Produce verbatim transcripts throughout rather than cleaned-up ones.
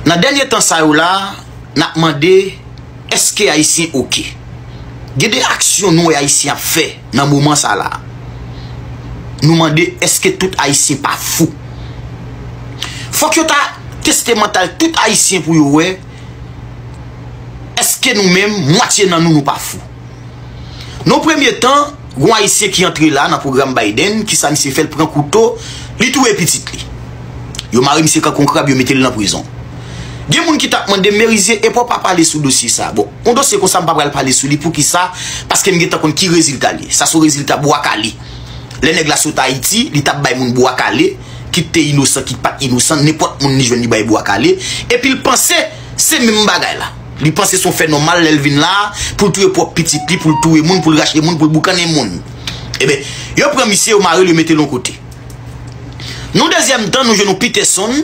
Nan dènye tan sa yo la, n ap mande, èske Ayisyen oke? Gen de aksyon nou wè Ayisyen ap fè nan moman sa la. Nou mande, èske tout Ayisyen pa fou? Fòk yo ta teste mantal tout Ayisyen pou yo wè, èske nou menm, mwatye nan nou, nou pa fou? Nan premye tan, gon Ayisyen ki antre la nan pwogram Biden, kisa misye fè? L pran kouto, li touye pitit li. Yo mare misye kankou yon krab, yo mete l nan prizon. Gen moun ki t ap mande m, Merizier, epa w pa pale sou dosye sa? Bon, yon dosye konsa, m pa pral pale sou li. Poukisa? Paske m gentan konn ki rezilta li ye. Sa se yon rezilta bwa kale. Lè nèg la sot Ayiti, li t ap bay moun bwa kale, kit te inosan, kit pa t inosan, nenpòt moun li jwenn li bay bwa kale, epi l panse se menm bagay la. Li panse se yon fè nòmal lè l vin la, pou l touye pwòp pitit li, pou l touye moun, pou l rache moun, pou l boukannen moun. Ebyen, yo pran misye, yo mare l, yo mete l yon kote. Nan dezyèm tan, nou jwenn yon Peterson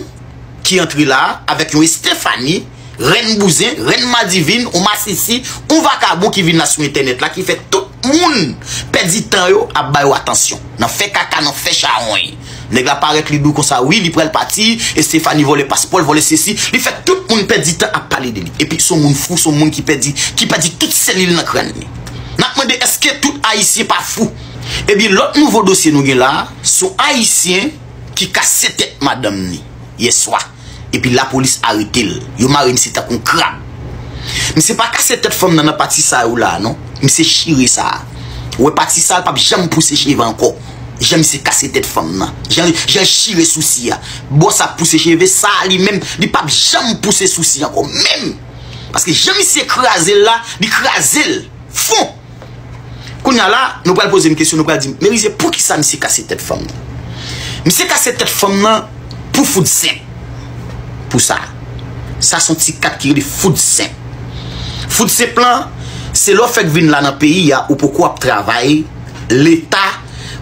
ki antre la avèk yon Stephanie, rèn bouzen, rèn madivin, yon masisi, yon vakabon ki vin la sou entènèt la, ki fè tout moun pèdi tan yo ap ba yo atansyon. Nan fè kaka, nan fè chawony. Nèg la parèt, li di w konsa, wi, li pral pati, Stephanie vòlè paspò l, vòlè sesi, li fè tout moun pèdi tan ap pale de li. Epi se yon moun fou, se yon moun ki pèdi, ki pèdi tout selil nan kràn li. N ap mande, èske tout Ayisyen pa fou? Ebyen, lòt nouvo dosye nou gen la, se yon Ayisyen ki kase tèt madanm ni yèswa. Epi lapolis arete l. Yo mare misye tankou yon krab. Misye pa kase tèt fanm nan nan pati sa yo la, non. Misye chire sa. Ou wè pati sa, l p ap janm pouse cheve ankò. Jan misye kase tèt fanm nan. Jan, jan l chire sousi a. Bò sa ap pouse cheve, sa a li menm, li p ap janm pouse sousi ankò. Menm. Paske jan misye kraze l la, li kraze l fon. Kounye a la, nou pral poze m kesyon, nou pral di m, Merizier, poukisa misye kase tèt fanm nan? Misye kase tèt fanm nan pou fout senp. Pou sa. Sa se yon ti kat ki rele fout senp. Fout senp lan, se lè w fèk vin la nan peyi a, ou poko ap travay, Leta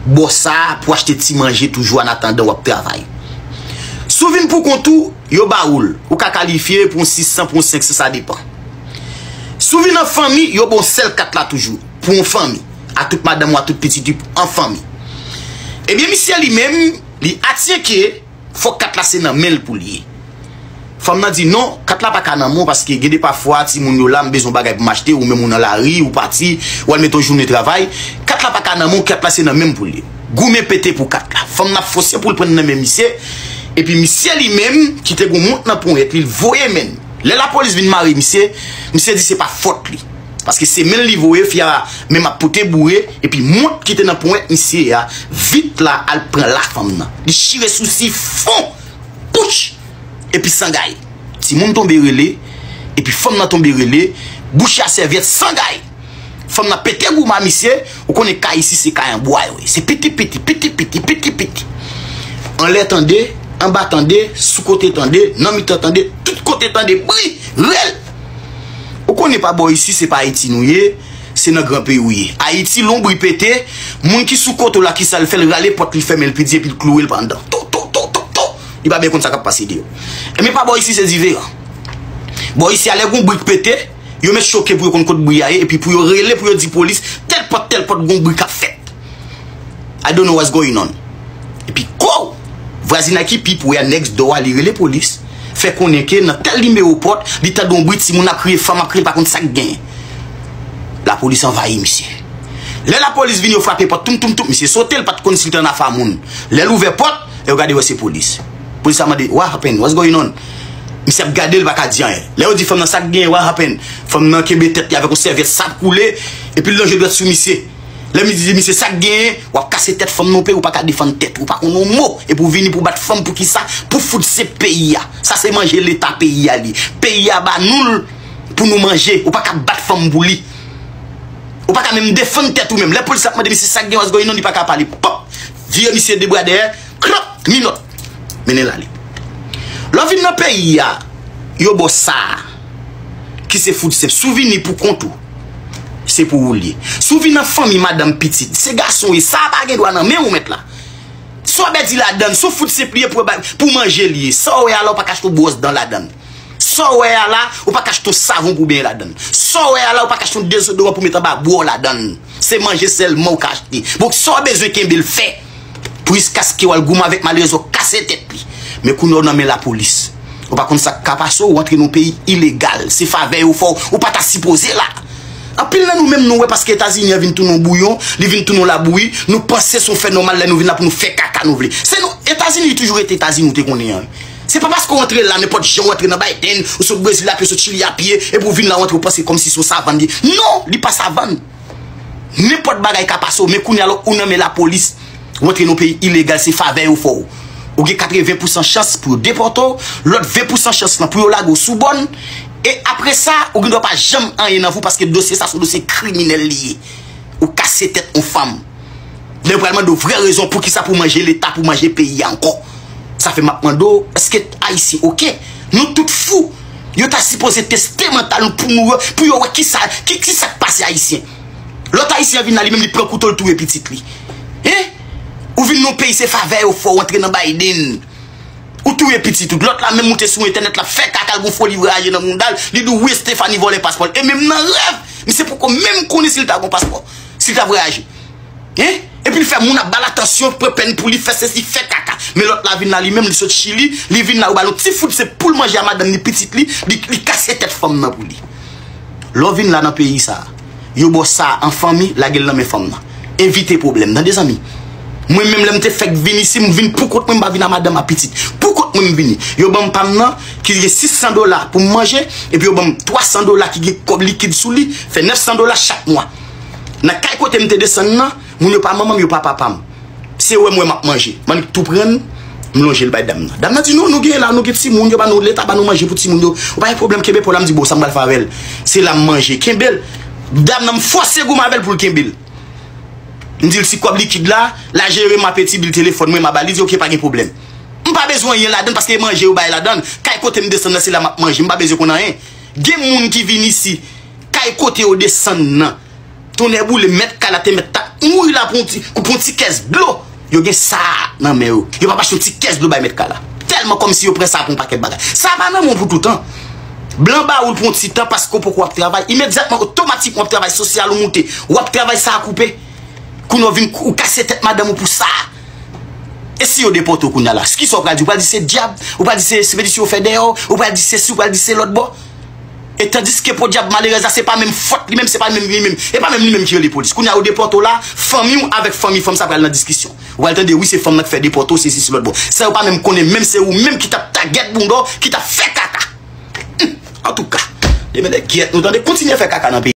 ba w sa pou achte ti manje toujou an atandan w ap travay. Si w vin pou kont ou, yo ba ou l. Ou ka kalifye pou yon sis san, pou yon senk san, sa depann. Si w vin an fanmi, yo ba w sèl kat la toujou, pou yon fanmi, a tout madanm ou a tout pitit ou an fanmi. Ebyen, misye li menm, li atyenke, fòk kat la se nan men l pou l ye. Fanm nan di, non, kat la pa ka nan men w, paske gen de pafwa, timoun yo la, m bezwen yon bagay pou m achte, ou menm ou nan lari, ou pati, ou al mete yon jounen travay, kat la pa ka nan men w, kat la se nan men m pou l ye. Goumen pete pou kat la. Fanm nan ap fòse pou l pran nan men misye, epi misye li menm, ki te gon mont nan ponyèt li, l voye men l. Lè lapolis vin mare misye, misye di se pa fòt li. Paske se men l li voye, fi a menm ap pote boure, epi mont ki te nan ponyèt misye a, vit la al pran la fanm nan. Li chire sousi fon, pouch, epi sangay. Timoun tonbe rele, epi fanm nan tonbe rele, bouche a sèvyèt sangay. Fanm nan pete goumen misye, ou konnen kay isi se kay an bwa yo ye. Se piti piti, piti piti, piti piti. Anlè tande, anba tande, sou kote tande, nan mitan tande, tout kote tande, bri, rèl. Ou konnen pa bò isi se pa Ayiti nou ye, se nan gran peyi w ye. Ayiti, lè yon bri pete, moun ki sou kote w la, kisa l fè? L rale pòt li, fèmen l pi di, epi l kloure l pa anndan. Tou, tou, tou, tou, tou. Li pa byen konn sa k ap pase deyò. Ebyen pa bò isi se diferan. Bò isi a lè gon bri k pete, yo mèt choke pou yo konn kot bri a ye, epi pou yo rele, pou yo di polis, tèl pòt, tèl pòt, gon bri k ap fèt. I don't know what's going on. Epi kow! Vwazinay ki pi pre a, next door a, li rele polis, fè konnen ke nan tèl nimewo pòt, li tande yon bri, timoun ap kriye, fanm ap kriye, li pa konn sa k genyen. Lapolis anvayi misye. Lè lapolis vini, yo frape pòt, toum, toum, toum, misye sote, l pa t konn si l te nan afa moun. Lè l ouvè pòt, yo gade, wè se polis. Polis la mande, what happened? What's going on? Misye ap gade, l pa ka di anyen. Lè yo di fanm nan sa k genyen, what happened? Fanm nan kenbe tèt li avèk yon sèvyèt, sa ap koule, epi l lonje dwèt sou misye. Lè misye di misye sa k genyen, w ap kase tèt fanm nan, ou pa ka defann tèt ou, ou pa konn yon mo, epi w vini pou bat fanm poukisa? Pou fout se peyi a. Sa se manje leta peyi a li. Peyi a ba nou l pou nou manje, ou pa ka bat fanm pou li. Ou pa ka menm defann tèt ou menm. Lè polis ap mande misye sa k gen, what's going on, li pa ka pale. Pòp! Vire misye de bra dèyè, klòp, minòt. Mennen l ale. Lè w vin nan peyi a, yo ba w sa a, ki se food stamp. Si w vini pou kont ou, se pou ou l ye. Si w vin nan fanmi, madanm, pitit, se gason w ye, sa a pa gen dwa nan men ou mèt la. Sa w bèdi ladann, si w food stamp li ye pou, pou manje li ye. Sa w wè a la, ou pa ka achte yon bwòs dan ladann. Sa w wè a la, ou pa ka achte yon savon pou benyen ladann. Sa w wè a la, ou pa ka achte yon dezodoran pou met anba bra w ladann. Se manje sèlman ou ka achte. Bon, sa w bezwen kenbe l fè. Pou jiskaske w al goumen avèk malerèz ou, kase tèt li. Men kounye a w nan men lapolis. Ou pa konn sa k ka pase w, ou antre nan yon peyi ilegal. Se favè yo fè w. Ou pa ta sipoze la. Anpil nan nou menm nou wè paske Etazini an vin tounen yon bouyon, li vin tounen yon labouyi, nou panse se yon fè nòmal lè nou vin la pou nou fè kaka nou vle. Se nou, Etazini li toujou rete Etazini ou te konnen an. Se pa paske w antre la nenpòt jan, w antre nan Biden, ou sot Brezil a pye, ou sot Chili a pye, epi w vin la w antre w panse kòmsi se yon savann li. Non, li pa savann. Nenpòt bagay ka pase w, men kounye a la ou nan men lapolis, ou antre nan yon peyi ilegal, se favè yo fè w. Ou gen katreven pousan chans pou yo depòte w, lòt ven pousan chans lan pou yo lage w sou bòn. E apre sa, ou gendwa pa janm anyen nan vi w paske dosye sa se yon dosye kriminèl li ye. Ou kase tèt yon fanm. Lè yo pral mande w vrè rezon poukisa pou manje Leta, pou manje peyi a ankò. Sa fè m ap mande w, èske Ayisyen oke? Nou tout fou. Yo ta sipoze teste mantal nou pou nou, pou yo wè kisa, ki, kisa k pase Ayisyen. Lòt Ayisyen an vin la, li menm li pran kouto, l touye pitit li. Hein? Ou vin nan yon peyi, se favè yo fè w, antre nan Biden. Ou touye pitit ou. Lòt la menm moute sou entènèt, l ap fè kaka, l gon foli vwayaje nan mouda l, li di w wi, Stephanie vòlè paspò l. E menm nan rèv, misye poko menm konnen si l ta gon paspò, si l ta vwayaje. Hein? Epi l fè moun ap ba l atansyon, pran pèn pou li, fè sesi, fè kaka. Men lòt la vin la li menm, li sot Chili, li vin la, yo ba l yon ti fout, se pou l manje a madanm li, pitit li, li, li kase tèt fanm nan pou li. Lè w vin la nan peyi sa a, yo ba w sa an fanmi, lage l nan men fanm nan. Evite pwoblèm, tande zanmi. Mwen menm lè m te fèk vin isi, m vin pou kont mwen, m pa vin a madanm a pitit. Pou kont mwen m vini. Yo ban m pa m nan, ki gen sis san dola pou m manje, epi yo ban m twa san dola ki gen kòb likid sou li, fè nèf san dola chak mwa. Nan kay kote m te desann nan, moun yo pa manman m, yo pa papa m. Se wè m wè m ap manje. M annik tou pran l, m lonje l bay dam nan. Dam nan di, "Non, nou gen la, nou gen timoun, yo ba nou, Leta ba nou manje pou timoun yo. Ou pa gen pwoblèm, kenbe pa w la." M di, "Bon, sa m pral fè avè l? Se la m manje." Kenbe l. Dam nan, m fòse goumen avè l pou l kenbe l. M di l, "Si kòb likid la, la jere m apeti bil telefòn mwen, m a ba li." Li di, "Oke, pa gen pwoblèm." M pa bezwen anyen ladann paske e manje yo bay ladann. Kay kote m desann nan, se la m ap manje. M pa bezwen konn anyen. Gen moun ki vin isi, kay kote yo desann nan. Tonnè boule, mèt kay la te mèt t ap mouri la pou yon ti, pou yon ti kès dlo. Yo gen sa nan men yo. Yo p ap achte yon ti kès dlo bay mèt kay la. Tèlman kòmsi yo pran sa pou yon pakèt bagay. Sa pa nan men w pou toutan. Blan ba ou l pou yon ti tan paske w poko ap travay. Imedyatman, otomatikman, w ap travay, sosyal ou moute. W ap travay, sa a koupe. Kounye a w vin kou-, ou kase tèt madanm ou pou sa. E si yo depòte w kounye a la? Kisa w pral di? Ou pral di se dyab? Ou pral di se ekspedisyon w fè dèyè w? Ou pral di se si, ou pral di se lòt bò? E tandiske podyab malerèz la, se pa menm fòt li menm, se pa menm li menm, e pa menm li menm ki rele polis. Kounye a yo depòte w la, fanmi w avèk fanmi fanm sa pral nan diskisyon. Ou pral tande, wi, se fanm nan k fè depòte w, se si, se lòt bò. Sa yo pa menm konnen menm, se ou menm ki t ap tagèt bounda w, ki t ap fè kaka. Hum, antouka, demen nèg gyèt nou tande, kontinye fè kaka nan peyi.